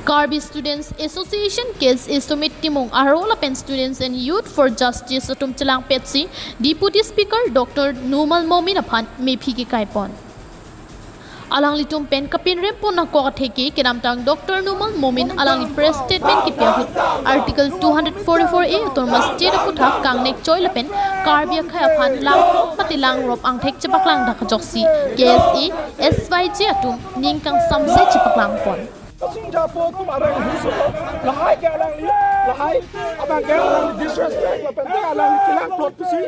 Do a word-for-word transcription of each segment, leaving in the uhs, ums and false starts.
Karbi Students Association, K S A Sumit Timung aro lapen Students and Youth for Justice atum chelangpetsi Deputy Speaker Doctor Numal Momin aphan mephi kekai pon. Alanglitum pen kapinrem pon nangkok atheke kedamtang Doctor Numal Momin alangli press statement kepi ahut Article two hundred forty-four A Autonomous State aputhak kangnek choi lapen Karbi akhei aphan langrop mate langrop angthek chepaklang dak ajoksi K S A, S Y J atum ning kangsamse chepaklang pon. Singja po tum arang huso lahai ke alangli, lahai abang ke alangli disrespect lapen te alangli kelang plot pusi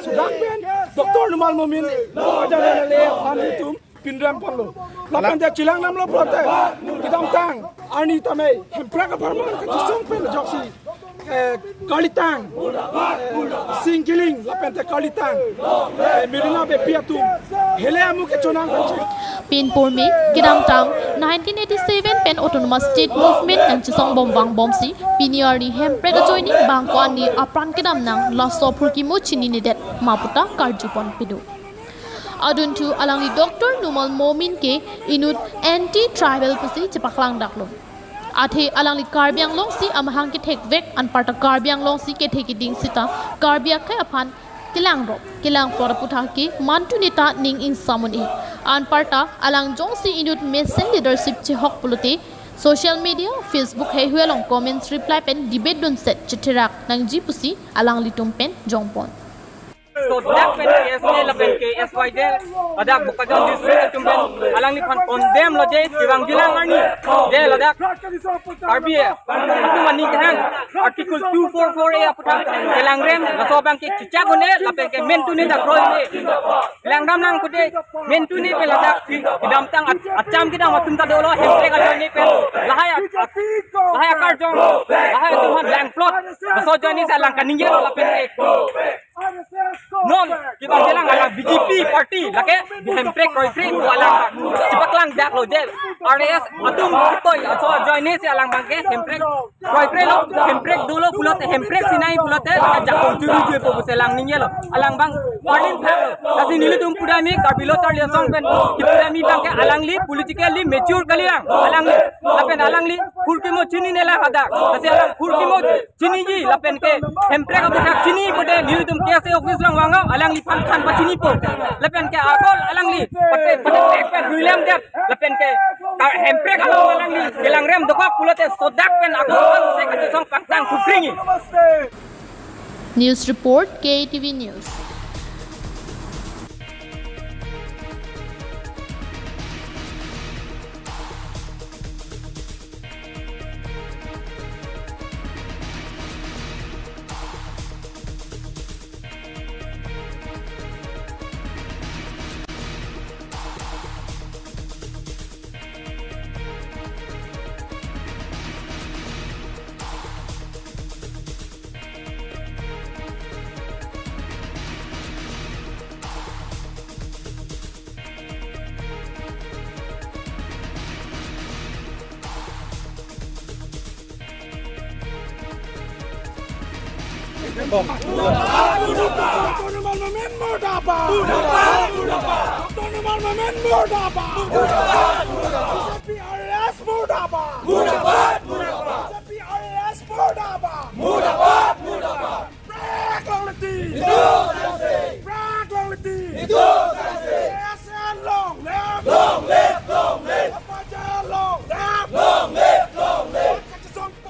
sudak pen Doctor Numal Momin aja le aphan itum pinrem ponlo. Lapen te chelang namlo plot te kedamtang arni tame Hemprek apharman kachisong pen ajoksi eh, karlitang, eh, singkiling lapen te karlitang, eh, Merina bepi atum hele amu kechonang kachin. Pinpur me kedamtang nineteen eighty-seven pen Autonomous State Movement nangchisong bom vangbomsi pini arni Hemprek ajoine bangko ani apran kedam nang laso phurkimo chininedet ma puta karju pon pido. Adunthu alangli Doctor Numal Momin ke inut anti tribal pusi chepaklang daklo. Athe alangli Karbi Anglong si amahang kethekvek anparta Karbi Anglong si kethe keding sita Karbi akhei aphan kelangrop kelangpor aputhak ke mantu neta ning ingsam un-e. Anparta alang jongsi inut mesen leadership chehok pulote social media, Facebook heihui along comments reply pen debate dunset chetherak nangji pusi alanglitum pen jongpon. Sodak pen K S A lapen ke S Y J ladak Bokajan district atum pen alangliphan condemn lo je kevang jilang arni je ladak Karbi atum aning kehang Article two four four A aputhak kelangrem laso abang ke chechak un-e lapen ke mentu ne dak roi ne langdam nang kude mentu ne pen ladak kedamtang ach-, acham kedam atum ta dolo Hemprek ajoine pen lahai a-, lahai akarjong lahai atum aphan lang plot laso ajoine si alang kaningje lo lapen ke non kevang jilang alang B J P party lake Hemprek kroikre alang chepaklang dak lo je R S atum toi aso ajoine si alang abang ke Hemprek kroikre lo Hemprek dolo pulote Hemprek sinai pulote lake jakong churu jui po pusi alang ningje lo alang abang warning thak lo. Lasi nelitum pudami Karbi Lo Charli Asong pen kipudami abang ke alangli politically mature kalilang alangli lapen alangli phurkimo chinine lang hadak lasi alang phurkimo chiniji lapen ke Hemprek aputhak chini pute nelitum K S A office along vanglo alangliphan than pachinipo lapen ke akol alangli pate pate pek pen ruilam det lapen ke ta Hemprek along alangli kelangrem dokok pulote sodak pen akol se kachisong pangtang kukringi. News report, K T V News. Doctor Numal Momin murdabad! Doctor Numal Momin murdabad! B J P R S murdabad! B J P R S murdabad!